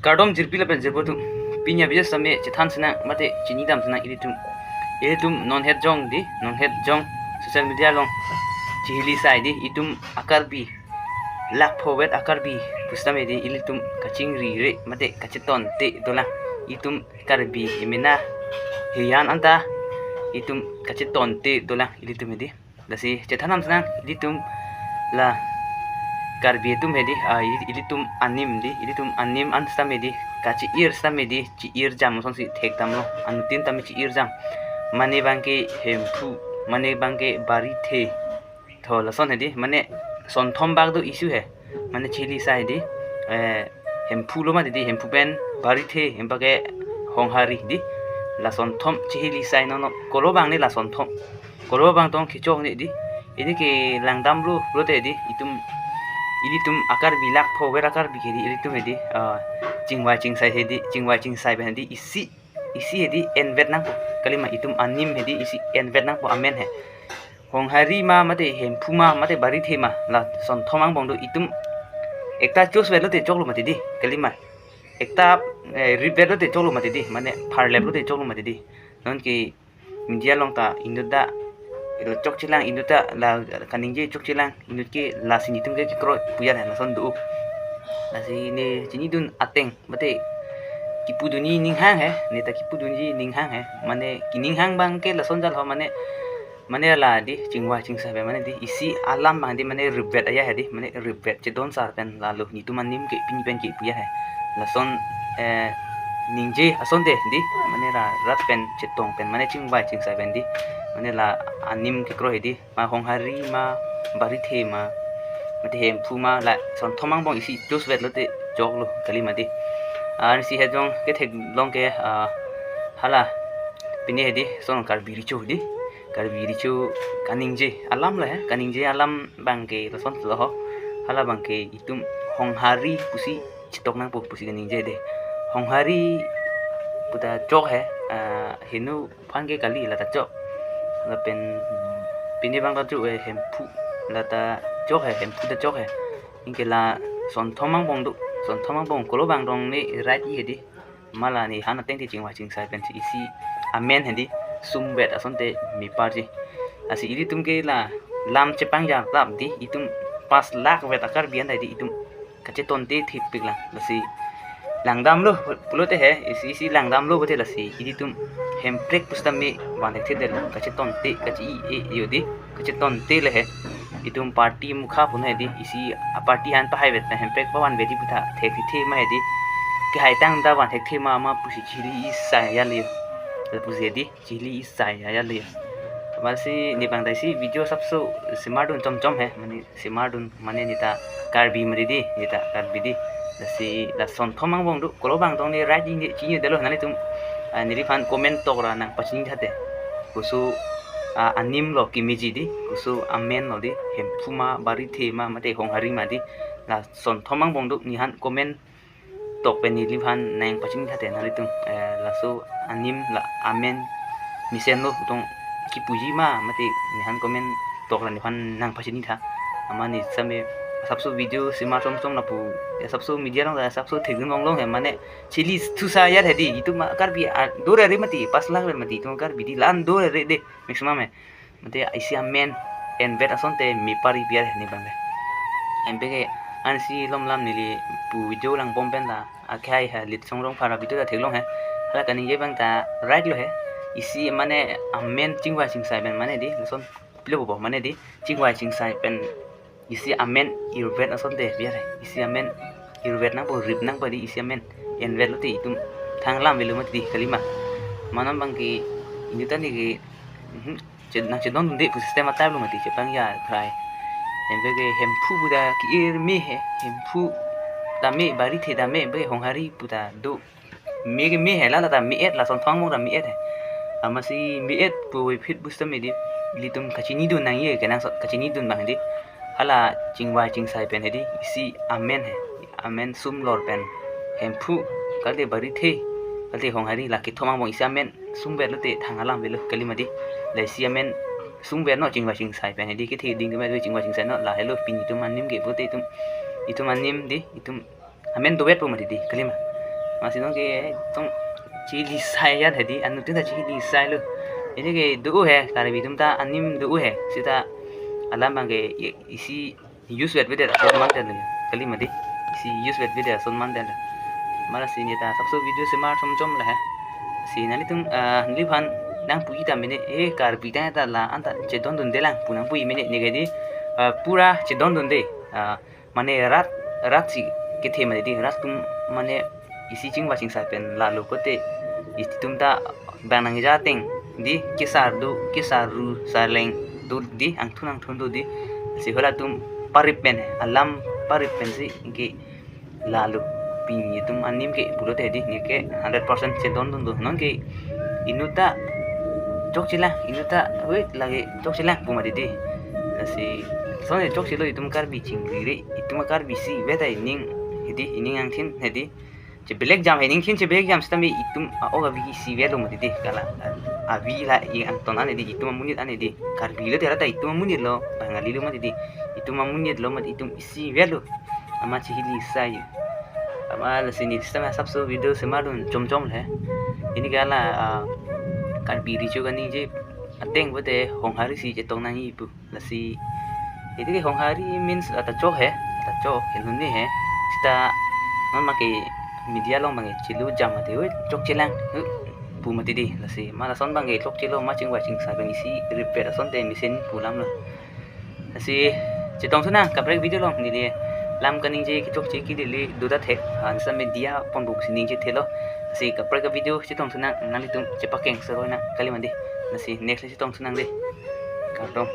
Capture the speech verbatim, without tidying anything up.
Kardom jirpi lapen jirpo atum. Pini a-video sitame chethan sinang mate chinidam sinang ilitum. Ilitum non het jong di, non het jong social media along chihili sai di, itum a-Karbi, lakpho vet a-Karbi pusitame di ilitum kachingri re mate kachetonte dolang. Itum Karbi emena hiyan anta itum kachetonte dolang ilitum di. Lasi chethan nam sinang ilitum la Karbi atum hedi, ah, ili-, ilitum anim di, ilitum anim an sitame di, kachi-ir sitame di, chi-ir jam asonsi thekdamlo, anuttin tame chi-ir jam. Mane bangke Hemphu, mane bangke Barithe. Tho lason hedi, mane sonthom bak do issue he. Mane chihili sai di, eh, Hemphu lo mati di, Hemphu pen Barithe, hempa ke Honghari di. La sonthom chihili sai nono, kolo bang ni la sonthom. Kolo bang tong kechok ni di. Ini ke langdamlo, lote di, itum, ilitum a-Karbi lakpho vet a-Karbi ke di, ilitum di, ah, chingvai chingsai hedi, chingvai chingsai pen di, isi, isi hedi envet nangpo. Kalima itum anim hedi, isi envet nangpo amen he. Honghari ma, mate Hemphu ma, mate Barithe ma, la sonthom angbong do itum ekta choose vet lote choklo mati di, kalima. Ekta, eh, rip vet lote choklo mati di, mane pharlep lote choklo mati di. Non ke media along ta inut ta, ilo chokchelang inut ta, la kaningje chokchelang inut ke lasi netum ke kekroi pu ya lason do. Lasi ne chinidun ateng, mate kipudunji ninghang he, ne ta kipudunji ninghang he, mane kininghang bangke lason jal ho, mane, mane la di chingvai chingsai pen mane di isi alam bang di mane rip vet aya he di, mane rip vet chedon sar pen lalo netum anim ke pini pen ke pu ya he. Lason, eh, ningje asonte di, mane ra rat pen chetong pen mane chingvai chingsai pen di, mane la anim kekroi he di, ma Honghari ma, Barithe ma, mate Hemphu ma, la sonthom angbong isi choose vet lote choklo kalima di. Ansi het jong ketheklong ke, ah, hala pini hedi son Karbi Recho di. Karbi Recho kaningje alam lo he, kaningje alam bangke lason lo ho. Hala bangke itum Honghari pusi chetok nangpo pusi kaningje de. Honghari puta chok he, ah, henu aphan ke kali, la ta chok. Lapen pini bang ta chok, eh, Hemphu, la ta chok he, Hemphu ta chok he. Anke la sonthom angbong do, sonthom angbong kolo bang rong ni right i he di. Ma la nehan ateng te chingvai chingsai pen si isi amen he di, sum vet asonte meparji. Lasi ilitum ke la lam chepangjar tap di, itum pas lakh vet a-Karbi an ta di itum kachetonte thipik lang. Lasi langdamlo pulote he, isi isi langdamlo pulote lasi ilitum Hemprek pusitame van thekthedetlo, kachetonte, kachi-i-e yo di, kachetonte le he. Itum party mukha pun he di, isi a-party han pahai vet na Hemprek pavan vet di puta thekthithe ma he di, kehai tang ta van thekthe ma ma pusi chihili isai ya le yo. Lapusi di chihili isai ya le yo. Amatsi ne bang ta isi video asapso semardun chomchom he, mane semardun mane ne ta Karbi mati di, ne ta Karbi di. Lasi la sonthom angbong do, kolo bang tong ne right i ne chinidetlo, nanglitum, ah, neliphan comment tok ra nangpachini thate. Koso, ah, anim lo kimeji di, koso amen lo di, Hemphu ma, Barithe ma, mate Honghari ma di. La sonthom angbong do, nehan comment tok pen neliphan nangpachini thate nanglitum, eh, laso anim la amen mesen lo tong kipuji ma mate nehan comment tok ra nephan nangpachini tha. Amat ne sitame asapso video semar chomchom lapu, asapso media along, asapso thekdun longlong he, mane chihili thusa ya he di, itum a-Karbi a-, do re re mati, pas lakh vet mati, itum Karbi di la-an do re re de, maximum he. Mate isi amen envet asonte mepari piar he ne bang le. Hempe ke ansi lom lam neli pu video langbom pen la akhai he Litsong Rongphar a-video ta theklong he. Hala kaningje bang ta right lo he. Isi mane amen chingvai chingsai pen mane di, lason pilo bo mane di, chingvai chingsai pen isi amen irvet asonte piar he. Isi amen irvet nangpo, rip nangpo di, isi amen envet lote itum thang alam avelo mati di kalima. Manam bangke inut ta ne ke, mhm, che-, nangchedondunde pu system a-type lo mati chepangjar krai. Hempe ke Hemphu puta ki-ir me he, Hemphu ta me, Barithe ta me, be Honghari puta do. Me ke me he, la la ta me-et, la sonthom angbong ta me-et he. Amatsi me-et puvoiphit pusitame di, ilitum kachinidun nangji ke nang so-, kachinidun bang di. Hala chingvai chingsai pen he di, isi amen he. Amen sum lor pen Hemphu, kalite Barithe, kalite Honghari, la kethom angbong isi amen sum vet lote thang alam avelo kalima di. La isi amen sum vet non chingvai chingsai pen he di, kethe ding kemet chingvai chingsai non, la helo pini itum anim ke pute itum, itum anim di, itum amen dovet po mati di kalima. Masi nonke tong chili sai ya hedi, anuttin ta chili sai lo. Ini ke do he, Karbi atum ta anim do he. Sita alam abang ke i- isi use vet vet asonman tel kali mati. Isi use vet vet asonman tel. Mara si neta sapso video semar chom chom le he. Si nanglitum, ah, neliphan nangpu ita mene, eh, Karbi ta ta la anta chedondunde lang pu nangpu mene ne ke di, ah, pura chedondunde. Ah, mane rat, rat si kethe mati di, rat atum mane isi chingvai chingsai pen lalo kote, isi atum ta bang nangja ateng di, kesar do, kesar ru sarleng do di, angthun angthun do di. Si halatum parip pen, alam parip pensi ke lalo. Pini atum anim ke pulote di, ne ke hundred percent chedondun do. Nonke inut ta chokchelang, inut ta, wait, lake chokchelang pu mati di. Lasi lason chokchelo itum Karbi chingri re, itum Karbi isivet ta ining hedi, ining angthin hedi. Chebelek jam he, ningthin chebelek jam sitame itum a-ok avi isivet lo mati di. Kala avi la i angton an hedi, itum amonit an hedi. Karbi lo tera ta itum amonit lo, Bangali lo mati di. Itum amonit lo mati, itum isivet lo. Amat chihili sai. Amat lasi ne sitame sapso video semar dun chom chom le. Ini ke la, ah, Karbi recho kaningje ateng pote Honghari si chetong nangji pu. Lasi, ini ke Honghari means ata chok he, ata chok, henhuni he. Sita non make media along abang ke chelo jam mati, oi, chokchelang, eh, pu mati di. Lasi ma lason abang ke chokchelo ma chingvai chingsai abang isi repair asonte mesen pu alam lo. Lasi chetong thunang kaprek video along, neli lam kaningje kechokche ke neli do ta thek, hansa media ponbuk si ningje thelo. Lasi kaprek video chetong thunang, nanglitum chepakeng seroi nang kali mati. Lasi next chetong thunang de. Kardom.